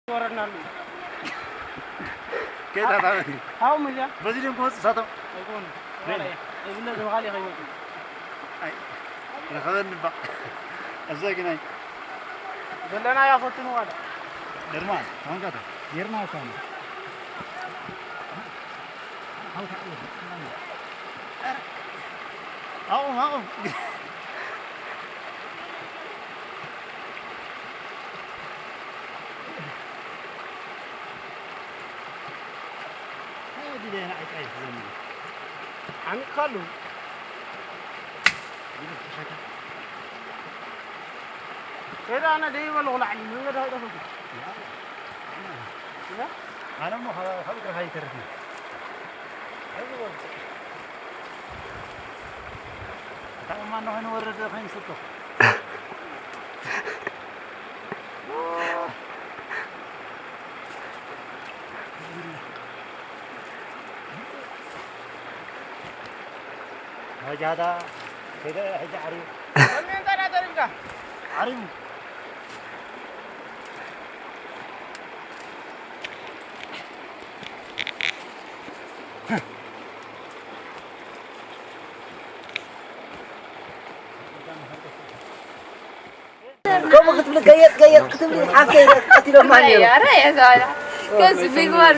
ወረድናሉ። ከይዳ ታበቲ። ሃው መጃ? በዚ ድም ክወጽእ ሳቶም። ኣይኮን። ነይ። ይብለ ዝባሃል ይኸይወጽእ። ኣይ፣ ረኸበኒ እባ። እዛ ግን ኣይ። ዘለናዮ ፈትኑ ዋላ። ደርማ፣ ታንካታ። ጌርና እኮ ነው። ኣቑም፣ ኣቑም። ሓሚድካሉ። ከይዳ ኣነ ደይበልኹ ላዕሊ መንገዲ ኣይጠፈኩ። ኣነ እሞ ካብ እግርኻ ይተርፍ እዩ። እታ እማ እንዶ ኸይኑ ወረደ ኸይኑ ሰጥቶ። ወጃታ ከይደ ሕጂ ዓርዩ። ከመይ እንተ ደኣ ተሪፍካ? ዓርዩ። ከምኡ ክትብሊ ገየጥ ገየጥ ክትብሊ ሓፍተይ ቀቲሎማ ነይሩ። ኧረ የዛላ። ከዚ ምግባር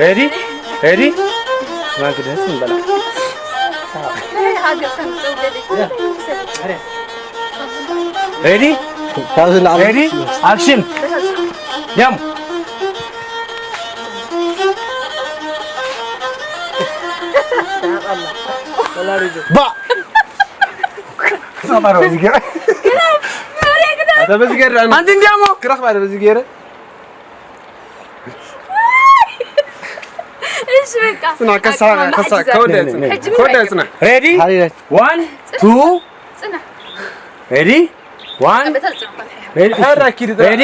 ሬዲ ሬዲ። ማን ክደስ እንበላ። ሬዲ ካብዚ ንላዕሊ ሬዲ። ኣክሽን። ያም ባ ሳባሮ ዝገረ ኣንተ በዝገረ ኣንቲ እንዲያሞ ክራኽ ባለ በዝገረ እሺ በቃ። ጽና፣ ከሳ-፣ ከሳ-፣ ከወደ ጽና። ሕጂ ከወደ ምን ጽና። ሬዲ? ሓሪረት። ዋን፣ ቱ። ጽና። ሬዲ? ዋን። በታ ጽና። ሬዲ? ሕራ ኪድ ጽና። ሬዲ?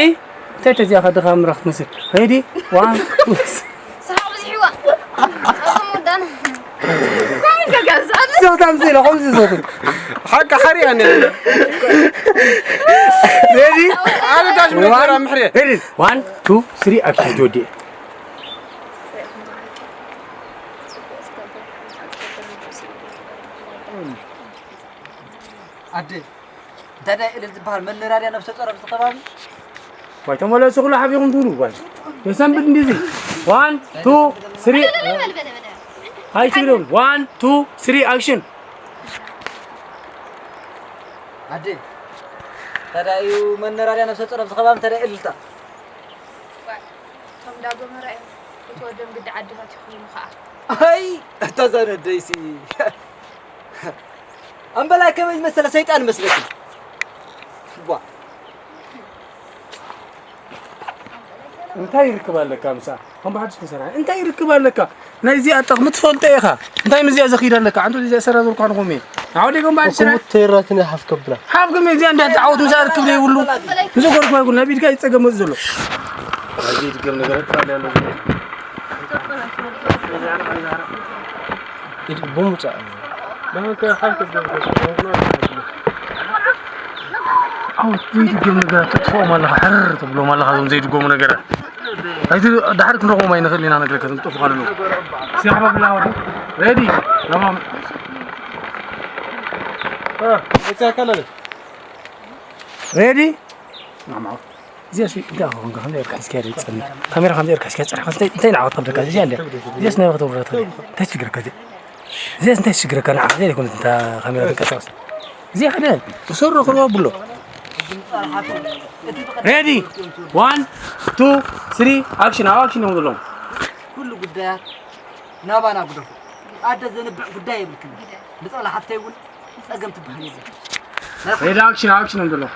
ተተዚያ ከድኻ ምራኽ ትመስል። ሬዲ? ዋን፣ ቱ። ሰሓቕ ብዝሕዋ። ኣቶም ወዳና። ኮምን ከጋዝ። ኣብዚ ዞታ ምዚ ኢለ፣ ከምዚ ዞታ። ሓቂ ሓርያ እኔ። ሬዲ? ኣነ ዳሽ መጀመርያ ምሕሬ። ሬዲ? ዋን፣ ቱ፣ ስሪ፣ ኣክሽን። ጆዲ። ኣደ፣ እንታይ ዳይ እልል ዝበሃል መነራድያ ነብሰ ጾር ኣብዚ ከባቢ? ዋይ ተመለሱ፣ ኩሉ ሓቢኹም ትብሉ። ዋይ የሰንብድ እንዲዚ። One two three። ኣይትግደም። One two three action። ኣደ፣ ታዲያ እዩ መነራርያ ነብሰ ጾር ኣብዚ ከባቢ እንታይ እልልታ? እቶም ዳጎመራ እዮም። እቲ ወዶም ግዲ ዓድታት ይኾኑ ኸዓ። ኣይ፣ እታ ዛነ ደይሲ። ኣምበላይ ከመይ ዝመሰለ ሰይጣን መስለኪ? ቧ። እንታይ ይርክብ ኣለካ ምሳ? ከም ብሓድሽ ክንሰርሕ። እንታይ ይርክብ ኣለካ? ናይ እዚኣ ጠቕሚ ትፈልጦ ኢኻ። እንታይ ምስ እዚኣ ዘኺድ ኣለካ? ኣንቱ እዚኣ ሰራ ዘልኳ ንኹም እየ። ንዓው ደገም ብሓድሽ ስራሕ። እኮ ተይራትን ሓፍ ከብላ። ሓፍ ግን እዚኣ እንዳ ተዓወት ምሳ ርክብ ዘይብሉ። እዚ ጎርኳ ይጉል፣ ናብ ኢድካ ይጸገም ዘሎ። ኣዚ ድገም ነገር ኣጥፋ ያለው። ኢድ ብምጻእ። ኣዎ፣ ዘይድገም ነገራት ተጥፍኦም ኣለኻ፣ ሕርር ተብሎም ኣለኻ፣ እዞም ዘይድገሙ ነገራት። ኣይቲ ድሓር ክንረኽቦም ኣይንኽእል ኢና፣ ነግረካ፣ እዞም ጠፍኡ ኣለዉ። ሲያሕባ ብላ ወዲ፣ ሬዲ፣ ናባም። እ፣ እዛ ካላለ። ሬዲ፣ ናማው። እዚኣ ሲ፣ እንታይ ኾንካ? ከምዚ ጌርካ እስኪ ያደ ይጸንሕ። ካሜራ ከምዚ ጌርካ እስኪ ያጸንሕ። እንታይ፣ እንታይ ንዓወት ከብደካ? እዚኣ እንደ፣ እዚኣስ ናይ ወቕቲ ውረድ ትኽእል። እንታይ ትሽግረካ እዚኣ? እዚኣስ እንታይ ትሽግረካ? ንዓ፣ እዚኣ ይኮነት እንታ ካሜራ ትንቀሳቐስ። እዚኣ ሓደ፣ እሰሮ ክልዋ ብሎ። ሬዲ፣ ዋን፣ ቱ፣ ስሪ፣ ኣክሽን። ኣብ ኣክሽን እዮም ዘለዉ። ኩሉ ጉዳያት ናባና ግደፉ። ኣደ ዘንብዕ ጉዳይ የብልክን። ንጸላ ሓፍተይ እውን ጸገም ትበሃል የለን። ሬዲ፣ ኣክሽን፣ ኣክሽን እዮም ዘለዉ።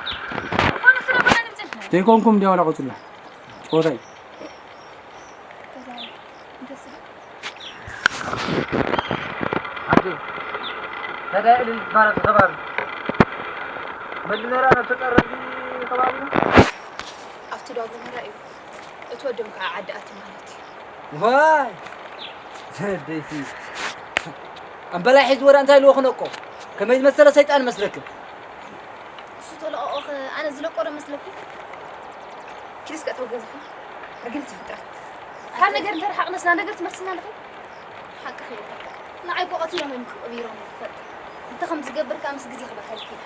ዘይኮንኩም እንዲያ ዋላ ቆጽላ። ጨወታ እዩ። ኣደ፣ ታዲያ እልል ይባላል ከባቢ። መድነራ ነብሰ ጸረ እዚ ከባቢ ነው። ኣብቲ ዳጎመራ እዩ። እቲ ወዶም ከዓ ዓዲ ኣቲ ማለት እዩ። ዋይ! ዘደይቲ። ኣምበላይ ሒዝ ወዳ እንታይ ልዎ ክነቆ? ከመይ ዝመሰለ ሰይጣን መስለክን? እሱ ተለቐቖ ኸ ኣነ ዝለቆ ዶ መስለኩም? ኪድ እስከ እተው ገዝኺ። ርግምቲ ፍጥረት። ካብ ነገር እንተረሓቕነስ ናብ ነገር ትመልስና ኣለኺ? ሓቅኺ እዩ። ንዓይ እኮ ቀቲሎም እዮም ክቕቢሮም ዝፈልጥ። እንተ ከም ዝገብር ከኣ ምስ ግዜ ክበርሀልኪ እዩ።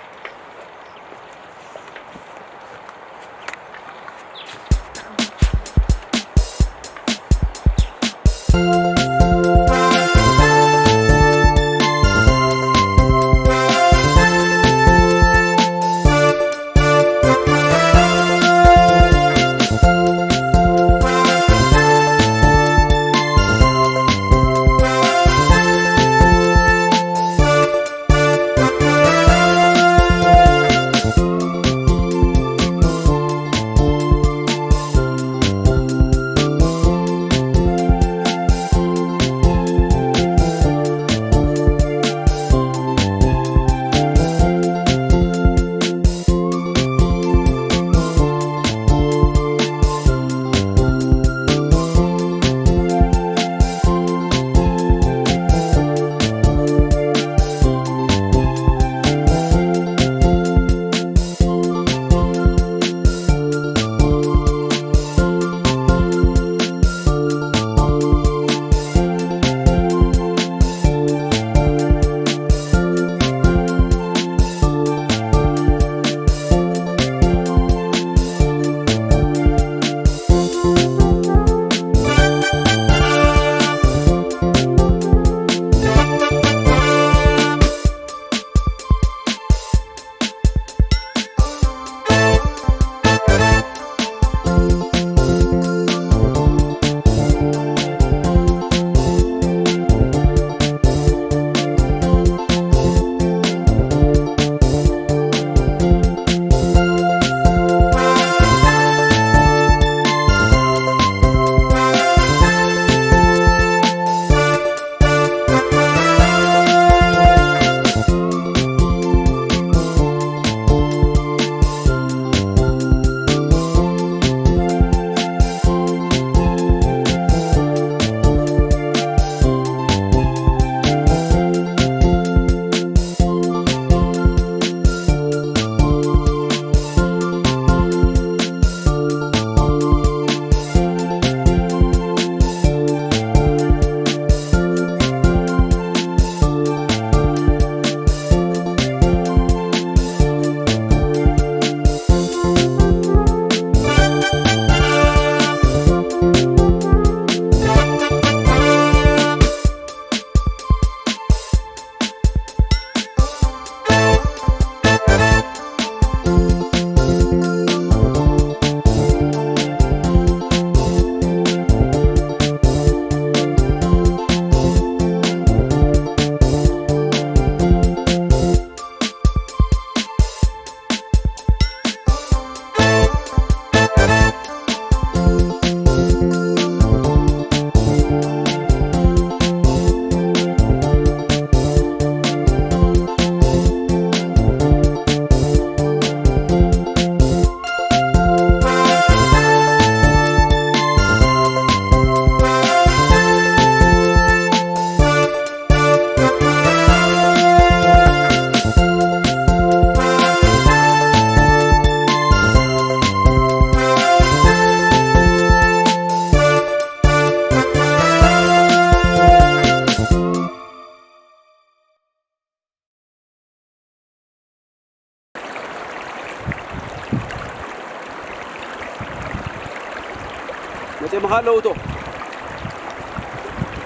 መጺኦም ኣለዉ እቶም።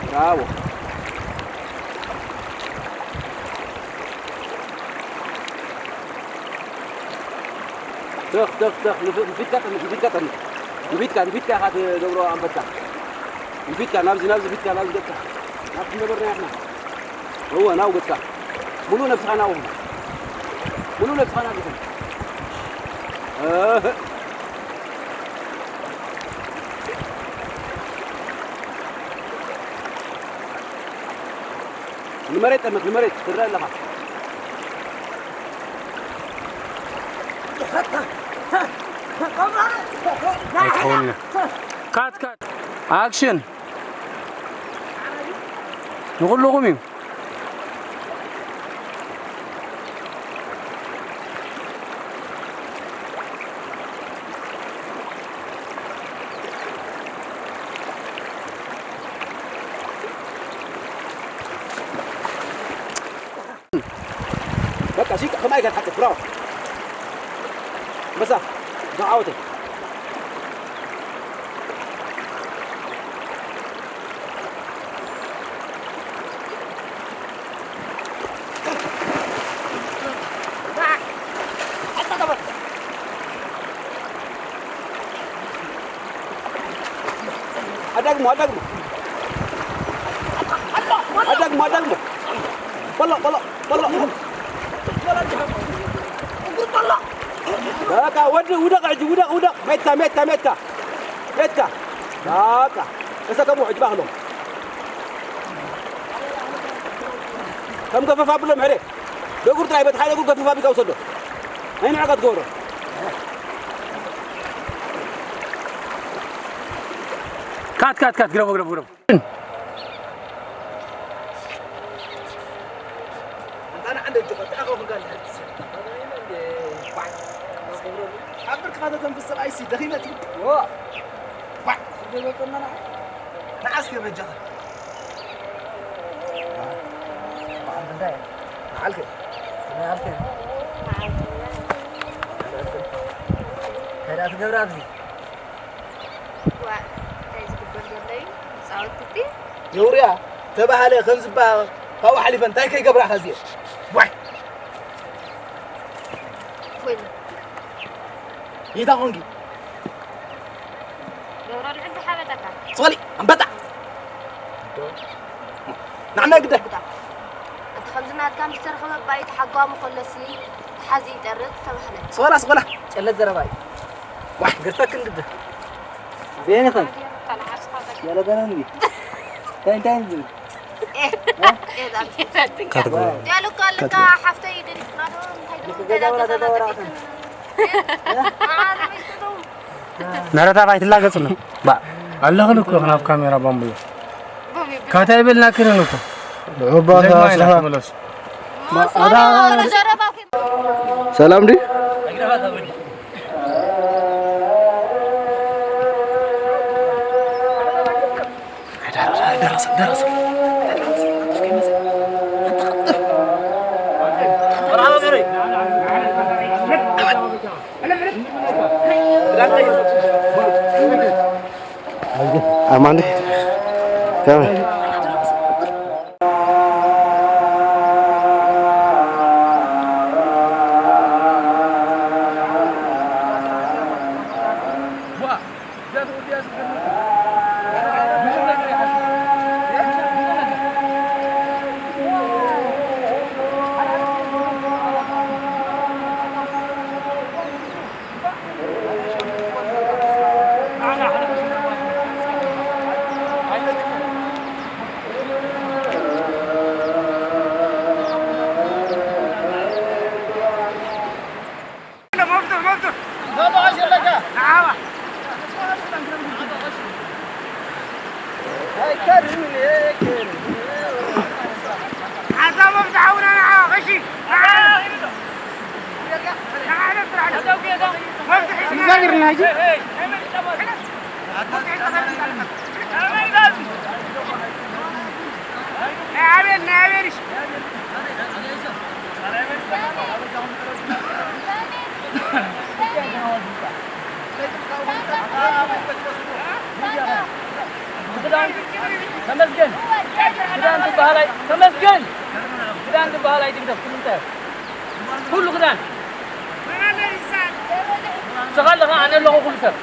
ብራቮ። ትኽ፣ ትኽ፣ ትኽ። ንፍ-፣ ንፊትካ ጠምት፣ ንፊትካ ጠምት። ንፊትካ፣ ንፊትካ ኢኻ ትገብሮ ኣንፈትካ። ንፊትካ፣ ናብዚ፣ ናብዚ ፊትካ፣ ናብዚ ገጽካ። ናብቲ ነበርና ኢሕና። እወ፣ ናብኡ ገጽካ። ሙሉእ ነብስኻ ናብኡ። ሙሉእ ነብስኻ ናብኡ። እህ። ንመሬት ጠምት፣ ንመሬት ትረአ ኣለኻ። ኣይትኸውን። ካት፣ ካት። ኣክሽን። ንኹልኹም እዩ። በቃ፣ እሺ፣ ከማይ ጋር ሓጥፍ፣ ብራቮ። መሳ፣ ብዓወተይ። ኣዳግሞ፣ ኣዳግሞ። ኣዳግሞ፣ ኣዳግሞ። በሎ፣ በሎ፣ በሎ። በቃ፣ ወዲ፣ ውደቕ ሕጂ፣ ውደቕ፣ ውደቕ። ሜታ፣ ሜታ፣ ሜታ። ሜታ። በቃ። ተሰከሙ ሕጂ ባኽሎም። ከም ገፈፍ ኣብሎም ሕደ። ደጉር ጥራይ በቲ ሓደ እግሩ ገፈፍ ኣቢልካ ውሰዶ። ኣይንዕቀት ገብሮ። ካት፣ ካት፣ ካት፣ ግረፎ፣ ግረፎ፣ ግረፎ። ኣብ ብርክኻ ተተንፍስ ሰብኣይሲ ደኺመት እዩ። ዋ! ዋ! ስደዶ ተመና። ንዓስከ በጃኻ። በዓል ምንታይ? በዓልከ? መዓልከ? እንታይ ደኣ ትገብሪ ኣብዚ? ዋ፣ እንታይ ዝግበር ዘሎ እዩ? ዝጻወት ግዲ? የውርያ ተባሃለ ከም ዝበሃል ካብኡ ሓሊፈ እንታይ ከይገብራ እዚኤ? ዋይ! ኮይኑ። ይታ ኾንኪ? ደብረ ልዑል ዝሓበጠካ። ጽበሊ፣ ኣንበጣ! ንዓና ግደ። ኣንታ ከምዚ ናትካ ምስ ተረኸበ ባይ ተሓጓሙ ከሎሲ ተሓዚ ይጠርጥ ተባህለ። ስቆላ፣ ስቆላ። ጨለት ዘረባ እዩ። ዋይ፣ ገርፈክ እንድደ። ቤን ይኸን። ገለ ገለ እንዲ። እንታይ፣ እንታይ እንዲ? ኤ፣ ኤ፣ ዛም። ካትጎ። ያሉካ፣ ልካ፣ ሓፍተይ ገዲፍና ዶ፣ እንታይ ዶ፣ ልክ እንታይ ገዛ ዶ፣ ወላ ገዛ ገዛ ወላ ገዛ። ናረታ ባይ ትላገጽ ነው። ባ ኣለኽን እኮ ናብ ካሜራ ባምብዮ። ካታ ይበልና ክርን እኮ። ዑባ ደግማ ኢና ስራ። ክምለሱ። ሰላም ዲ? ደረሰ፣ ደረሰ። ኣማን ዲ? ከመይ? ተመስገን። ክዳን ዝበሃል ኣይ-፣ ተመስገን። ክዳን ዝበሃል ኣይትግደፍ፣ ኩሉ እንታይ? ኩሉ ክዳን። ንስኻ ኣለኻ፣ ኣነ ኣለኹ፣ ኩሉ ሰብ።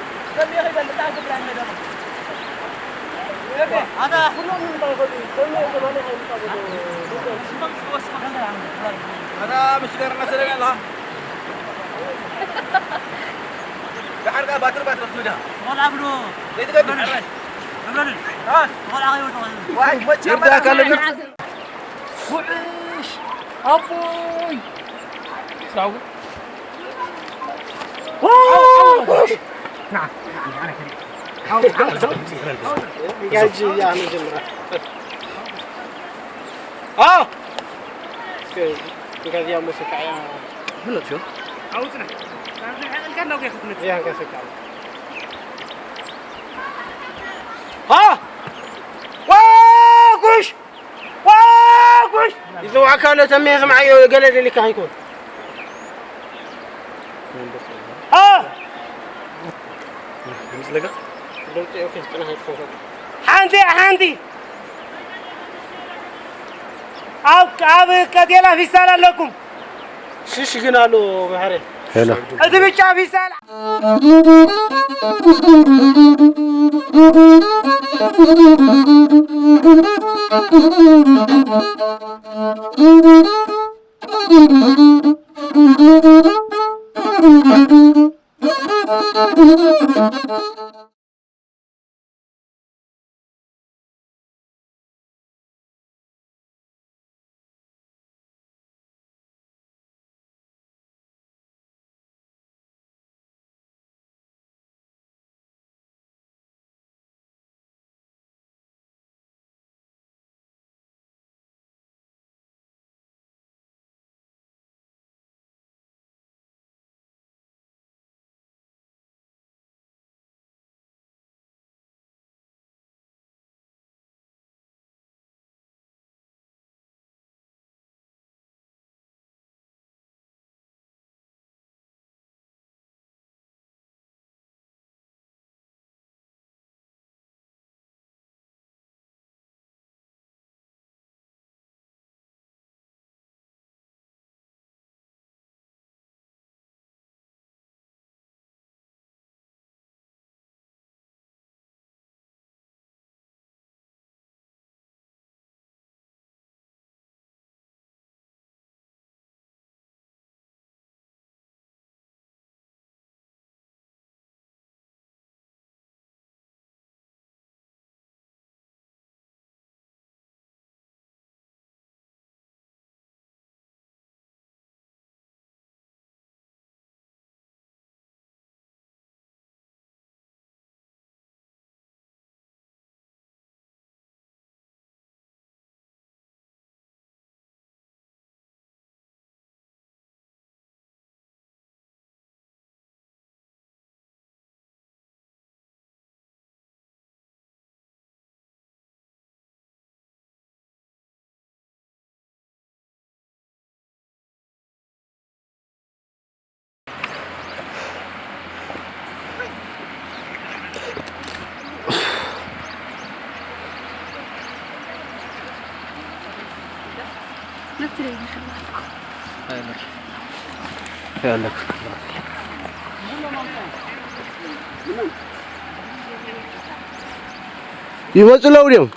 ኣታ ምሽ ገርና ሰለና ኣለኻ። ደሓር ከኣ ባትሪ ባትሪ ክትብዳ። ቆልዓ ብሎ። ዘይትገድፍ። ብሎኒ። አ? ቆልዓ ከይወድቕ። ዋይ፣ መቼ ይርዳእካ ኣለኒ። ጉዕሽ! ኣቦይ! ስራው። ዋው! ጉዕሽ! ና፣ ና፣ ና፣ ና፣ ና። ሓው፣ ሓው፣ ሓው። ጋጂ እያ መጀመርያ። ኣዎ። እስከ እንጋዚያ መሰካያ። ብሎት ሾ። ኣውጽና። ካብ ዝልሐቀልካ እናው ገይርካ ትመጽእ። እያ፣ እንካ ሰካ። ዋ! ዋ! ጉሽ! ዋ! ጉሽ! ይዘዋካ ለተሜ ስምዓዮ ገለ ደሊካ ይኮን። ኣ! ምስለጋ? ድምጺ ኦኬ፣ ጽናሕ ይፈውሰው። ሓንቲ፣ ሓንቲ። ኣብ፣ ኣብ ቀቴላ ፊስታል ኣለኩም። ሽሽ ግን ኣሎ፣ ባሕሪ። ሄሎ። እቲ ብጫ ፊስታል። ይመጹ ኣለዉ ድዮም?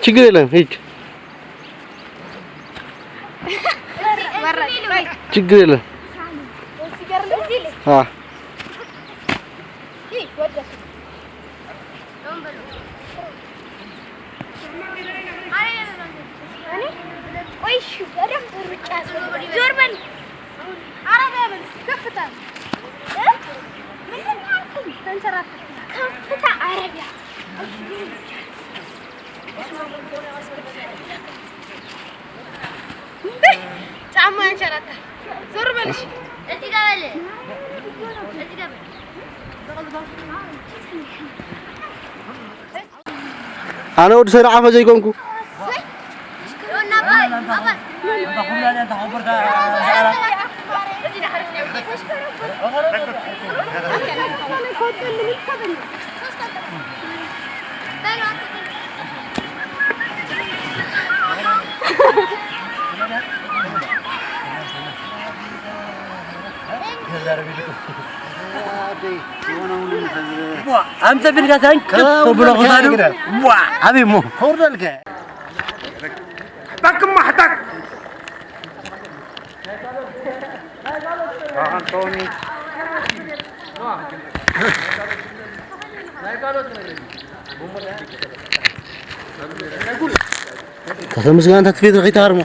ችግር የለም፣ ሂድ። ችግር የለም። አ ዞር በል። አረቢያ በል። ከፍታ። እ? ምንድን ነው ያልከኝ? ተንሸራተት። ከፍታ አረቢያ። ጫማ ያንሸራታል። ዞር በል እሺ። ኣነ ወዲ ሰንዓፈ ዘይኮንኩ። ኣምፀ ቢልካ ሳንክ ተብሎ ክሳዱ። ዋ፣ ኣበይ እሞ? ከውርደልከ። ሕታክማ ሕታክ። ኣንቶኒ። ተመስገን፣ ኣንታ ትፌት ረኺታ ሃርሞ።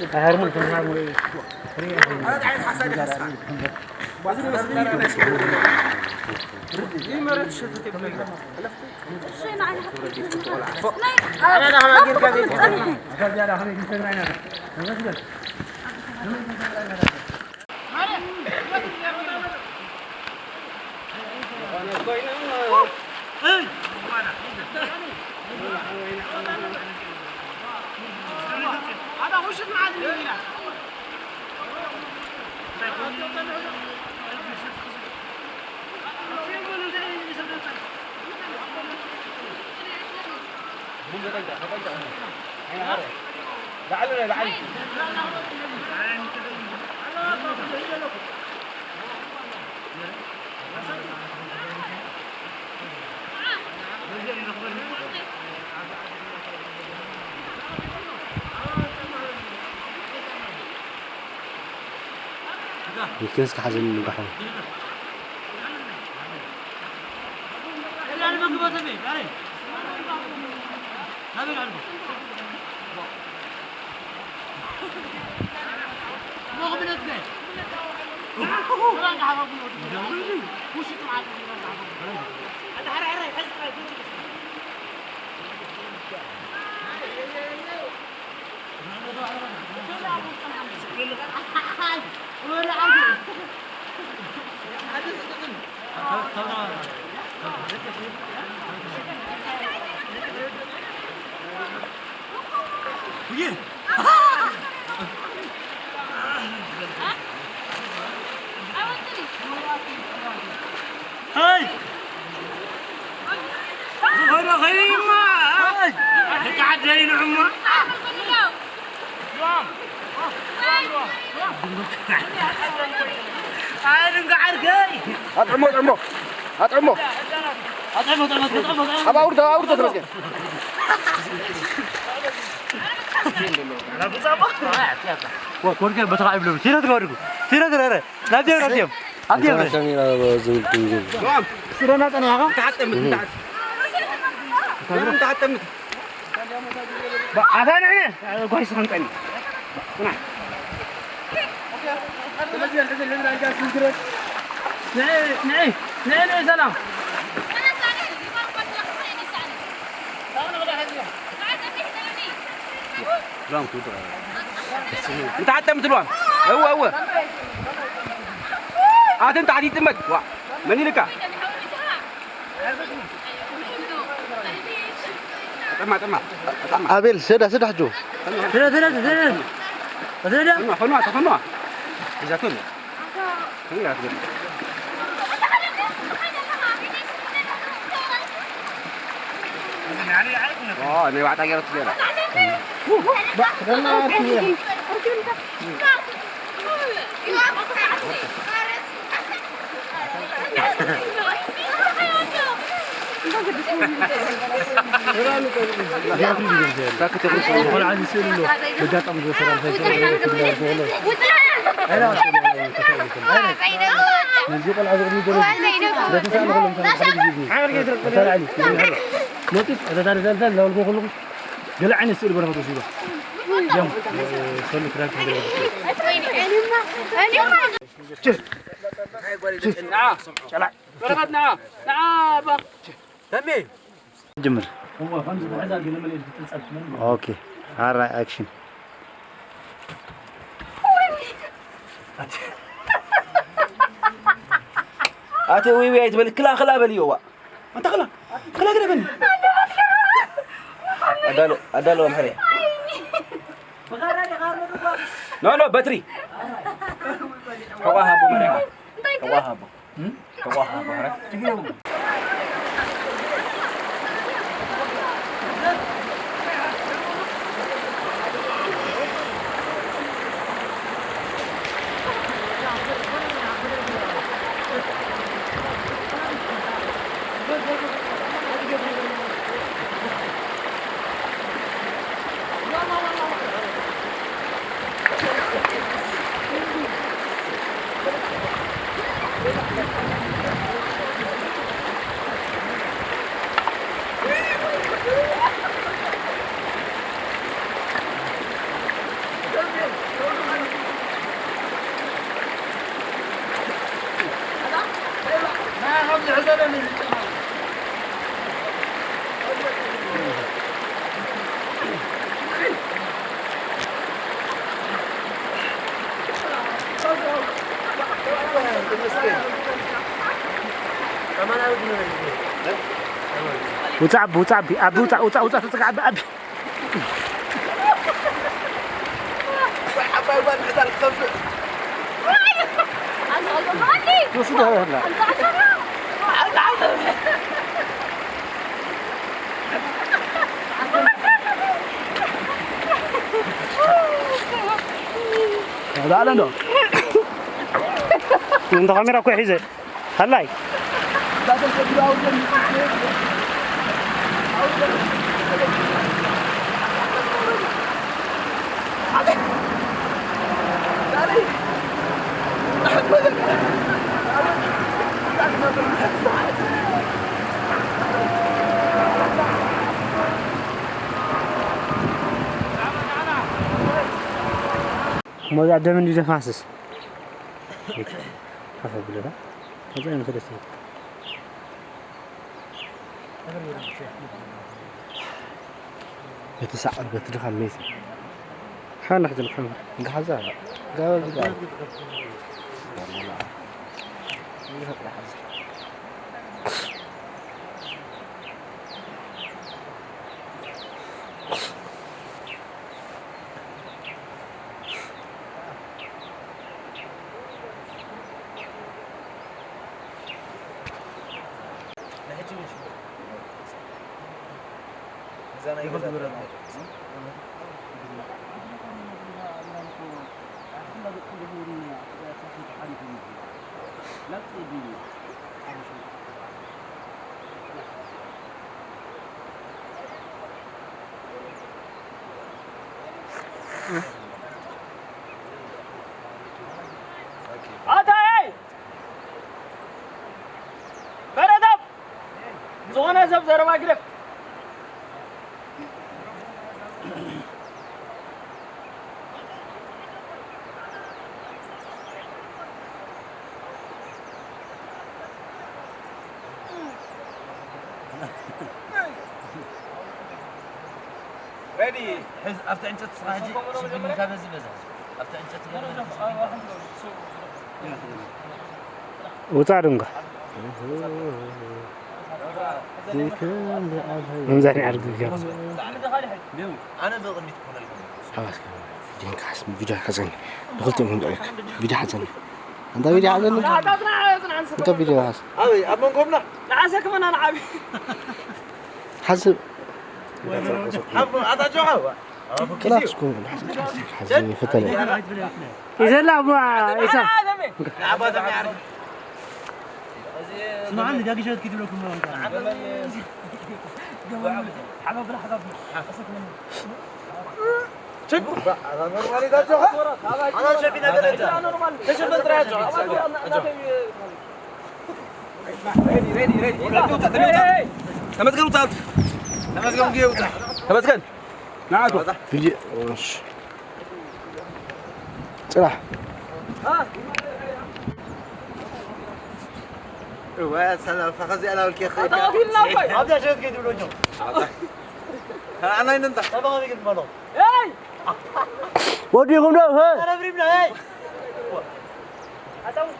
ሚኪያስ ክሓዘኒ ንጋሕቦ። ኣጥዕሞ፣ ኣጥዕሞ። ኣጥዕሞ። ኣጥዕሞ፣ ኣጥዕሞ፣ ኣጥዕሞ፣ ኣጥዕሞ። ኣብ ኣውርዶ፣ ኣውርዶ ተመስገን። ኮንከ በተኻ ይብሉ። ሲረት ጋር ድጉ። ሲረት ረረ። ናብዲዮም፣ ናብዲዮም። ኣንተ ካሜራ ዝብል ድንግል። ስረና ጸኒሓኻ? ተሓጠምት፣ ተሓጠምት። ተሓጠምት። ኣታ ንዕነ ጓይ ስኸንቀኒ። ንዒ፣ ንዒ፣ ንዒ፣ ንዒ፣ ሰላም። እንተሓጠምት ልዋም። እወ፣ እወ። ኣትን ታሕቲ ይጥመት። ዋ፣ መን ይልካ? ጠማ፣ ጠማ፣ ጠማ። ኣቤል፣ ሰዳ፣ ሰዳ፣ ሕጆ። ሰዳ፣ ሰዳ፣ ሰዳ። ሰዳ። ፈንዋ፣ ፈንዋ፣ ፈንዋ። እዛ ፈንዋ። ፈንዋ፣ ፈንዋ። ኦ፣ ናይ ዋዕጣ ገይረቱ ገይራ። ነዚ ቆልዓ ዝቕድሚ ዘሎ መፂት፣ እታ ታሪክ ዘልታ እናበልኩ ከለኹ ገለ ዓይነት ስእሊ በረኸት ወሲዶ። እዮም፣ እ፣ ሰሉ ክዳን ክሕደር። በረኸት ንዓ፣ ንዓ፣ ኣባ። ተሜ። ጅምር። እዋ፣ ከምዚ ብሕዛ ገለ መለ ክትጸብጥ ምን? ኦኬ። ኣራይ፣ ኣክሽን። ኣቲ ውይ ውይ ኣይትበል፣ ክላ ክላ በልዮ። ዋ፣ ኣንታ ክላ፣ ክላ ግደፈኒ። ኣዳሎ፣ ኣዳሎ፣ ኣምሐሬ። ኖ፣ ኖ፣ በትሪ። ሕቋ ሃቦ፣ መሪሓ። እንታይ ሕቋ ሃቦ። ሕቋ ሃቦ፣ ኧረ። ውጻእ ኣቢ፣ ውጻእ ኣቢ፣ ኣቢ ውጻእ፣ ውጻእ፣ ውጻእ፣ ተጸጋዕ ኣቢ፣ ኣቢ። ዓባይ ጓል ምሕዛል ክኸፍእ። ትወስዶ ኣላ። ላዕለ እንዶ። እንተ ካሜራ እኮ ሒዘ። ሃላይ። ሞዛ ደም እንዲ ዘፋስስ። ሓፈ ብለታ። ከዛ ይመስለስ። በቲ ሳዕር፣ በቲ ድኻም መይት። ሓና ሕጂ ንሓምር። እንካ ሓዛ። ጋባ ዝጋባ። ኣታይ! በረታብ! ዝኾነ ሰብ ዘረባ ግደፍ። ሬዲ። ሕዝ ኣብቲ ዕንጨት ስኻ ሕጂ ሽፍን ኢልካ በዚ በዛ። ኣብቲ ዕንጨት ገለ ሽፍን ኢልካ። ውጻእ ድንጓ። ምምዛን ይዓርግ ገይሩ። ኣነ ብቕድሚት ክኾነልኩም። ሓባስ ጀንካስ ቪድዮ ሓዘኒ። ንኽልቲኦም ከምዚ ቪድዮ ሓዘኒ። ኣንታ ቪድዮ ሓዘኒ። ኣንታ ቪድዮ ሓዝ። ኣበይ? ኣብ መንጎምና? ንዓሰ ክመና ንዓቢ። ሓስብ። ኣብ ኣታ ጆኻ? ክላስ እኮ ሓስብ፣ ሓስብ፣ ሓስብ ይፈተነ። ይዘላ ኣቦ ኢሳ። ንዓባ ተሚዓሪ። ስማዕኒ፣ ዳጊ ሸወት ኪትብለኩም ነው። ሓባ ብላ ሓባ። ችግ፣ ኣታ ኖርማል ኢዛ ጆኻ? ኣታ ሸፊና ገለ እንተ። ተሸፈን ጥራይ ጆኻ። ሬዲ፣ ሬዲ፣ ሬዲ። ተመስገን ውጣ። ተመስገን ውጣ። ተመስገን። ንዓቱ። ቪድዮ፣ እሺ። ጽናሕ። እወ፣ ሰላም፣ ፈኸዚ ኣላውልኪ፣ ኣታ ወኪልና እኮ። ኣብዛ ሸት ከይትብሎ እንጂ። ኣና ይንንታ። ተባኸቢ ግን በሎ። ኤይ! ወዲኹም ዶ? ሄ? ተረብሪብና፣ ኤይ! ኣታ ውስጥ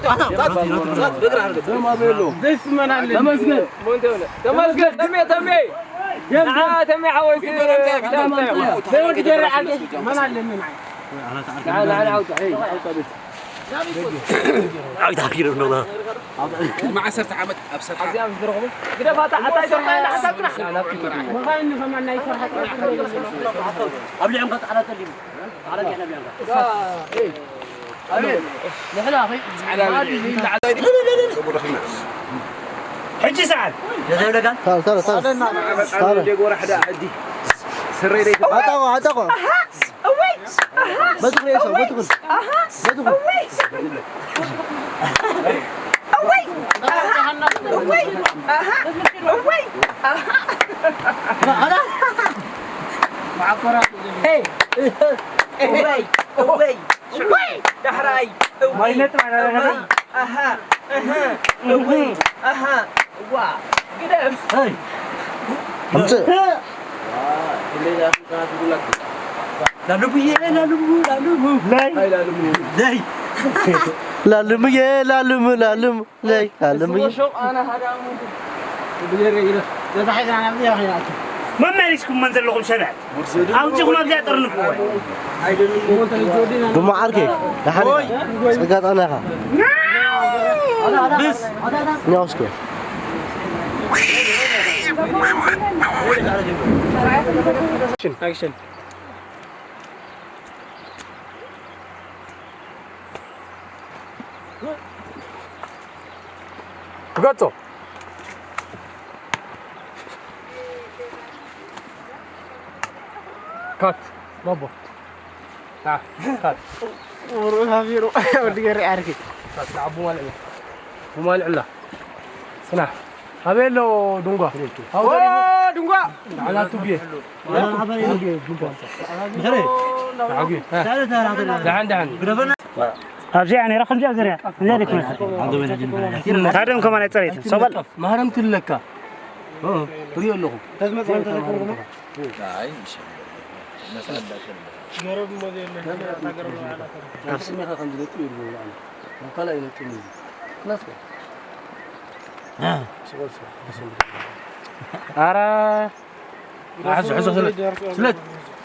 ተመስገን። ተመስገን። ተሜ፣ ተሜ። ንዓ፣ ተሜ ሓወይ፣ መን ኣለኒ ንዓይ? ንዓ፣ ንዓ፣ ንዓ፣ ኣውጣ፣ ሄይ፣ ኣውጣ ቤት። ኣይ፣ ታኪር ነው። ቅድሚ ዓሰርተ ዓመት ኣብ ሰርሓ። እዚኣ ምስ ዝረኽቡ፣ ግደፋታ፣ ኣታ ኢትዮጵያ ኢላ ሓሳብ ጥራሕ። መኻይን ንኸማን ናይ ስራሕ ጥራሕ። ኣብ ልዕም ከ ጻዕዳ ጸሊም። ጻዕዳ ዲሕና ብያንካ። ንሕና ኸ ሕጂ ሰዓት። ተረ፣ ተረ፣ ተረ። ተረ። ዴጎ ወራሕዳ ዓዲ። ስረይ ደይ። ኣጣቆ፣ ኣጣቆ። እወይ! ኣሃ! በትኹን፣ የሰው፣ በትኹን። ኣሃ! በትኹን። እወይ! እወይ! ኣሃ! እወይ! ኣሃ! እወይ! ኣሃ! ሄይ! እወይ! እወይ! እወይ! ዳሕራይ! እወይ! ማይነት ማለት ነው። እወይ! ኣሃ! እህ! እወይ! ኣሃ! ዋ! ግደፍ! ኣምጽእ። ላልሙዬ፣ ላልሙ፣ ላልሙ። ላይ። ላይ። ላልሙዬ፣ ላልሙ፣ ላልሙ። ላይ፣ ላልሙዬ። መመሊስኩም መን ዘለኹም ሸናት? ኣውጺኹም ኣብዚኣ ጠርንፍዎ። ብመዓርከይ፣ ደሓን ኢኻ? ጸጋ ጥዕና ኢኻ? ብስ። ኛውስኩ። ኣክሽን። ክገጾ። ካት። ባቦ። ታ። ካት። ወሩ ሃፊሩ። ወዲ ገሪ ዓርኪ። ቡማልዕላ ቡማልዕላ ስና ኣበይ ኣሎ ድንጓ? ኦ ድንጓ! ንዓና ቱጌ ደሓን ደሓን። ኣብዚኣ ነራ ከምዚኣ ዘርያ እዚኣ ደይ ኩነት። ታደም ከማን ኣይፀረይትን ሰው በል። ማህረም ትለካ ሪኦ ኣለኹ። ኣረ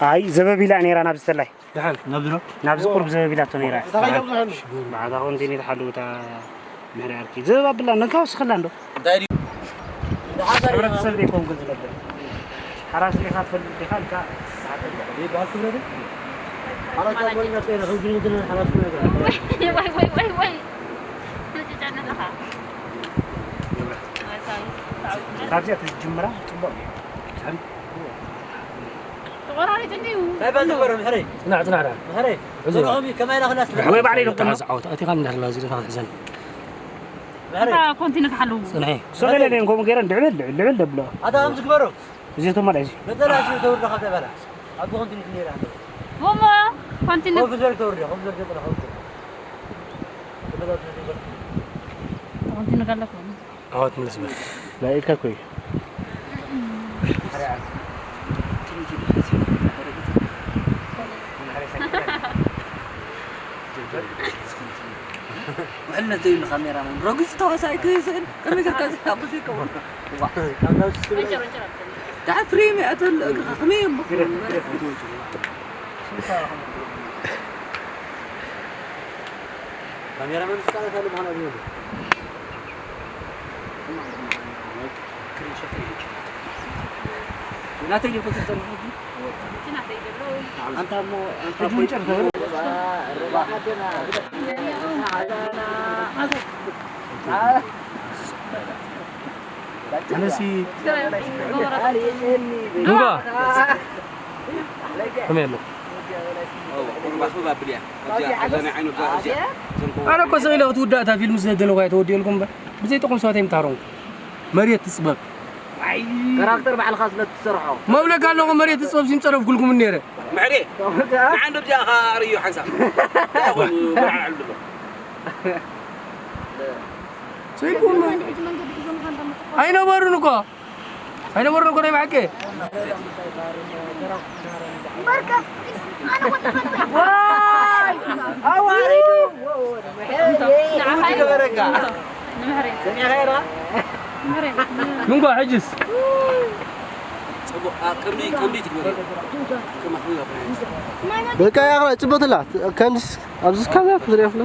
ኣይ ዘበብ ኢላ ነይራ ናብ ዝተላይ ናብዚ ቁርብ ዘበብ ኢላቶ ነይራ። ብዓታ ኮንቲኒ ተሓሉ እታ ምሕሪ ዓርኪ ዘበብ ኣብላ ነንካ ወስኸላ እንዶ ሕብረተሰብ ዘይኮንኩ ዝነብር ሓራስ ዲኻ ትፈልጥ ዲኻ ኢልካ ካብዚኣ ተዝጅምራ ፅቡቅ እዩ። ወይ ባዕለይ ደቅሞ ኣቲኻ እንዳላ ዝደታ ክትሕዘን ኮንቲነ ክሓልው ሰገለ ኔን ከምኡ ገይረን ድዕብል ልዕብል ደብሎ ኣታ ከምዚ ግበሮ እዚኣቶም ማለት እዩ ነጠላ ሽር ተውርዶ ካብ ተበላ ኣብ ኮንቲነ ክነይራ ሞሞ ኮንቲነ ኮፍ ዘር ተውርዶ ኮፍ ዘር ተጠላ ኮፍ ኮንቲነ ጋለኩም ኣወት ምልስ በል ናይ ኢድካ ኮይ ውሕልነት ዘይብሉ ካሜራማን ረጊጹ ተዋሳኣይ ክስእል ከመይ ጌርካ ዝሓብስ ይከውን ዳ ፍሬም ይኣተሉ እግርኻ ከመይ እሞ ካሜራማን ዝቃለስ ኣሎ ምዃን ኣብየሉ ናተይ ዲኹ ዝጸንሑ ኣንታ እሞ ኣነሲ ዱባ ከመይ ኣሎ ኣነ እኮ ስቕ ኢለ ክትውዳእ እታ ፊልም ስለ ዝደለኹ እያ ተወዲኤልኩም እምበር ብዘይ ጥቕሚ ሰባት ኣይምትሃረሙ መሬት ትፅበብ ካራክተር ባዕልኻ ስለ ትሰርሖ መብለካ ኣለኹ መሬት ትፅበብ ሲም ፀረፍኩልኩም ነይረ ምሕሬ ንዓንዶ እዚኣ ኸዓ ኣርእዮ ሓንሳብ እንታይ ኮይኑ ብርዓን ዓሉ ዘሎ ስኢልኩም ኣይነበሩን እኮ ኣይነበሩን እኮ ናይ ብሓቂ ምንኳ ሕጅስ በቃ ያኽላ ጽበትላ ከምስ ኣብዚ ካሜራ ክትሪኦ ፍለ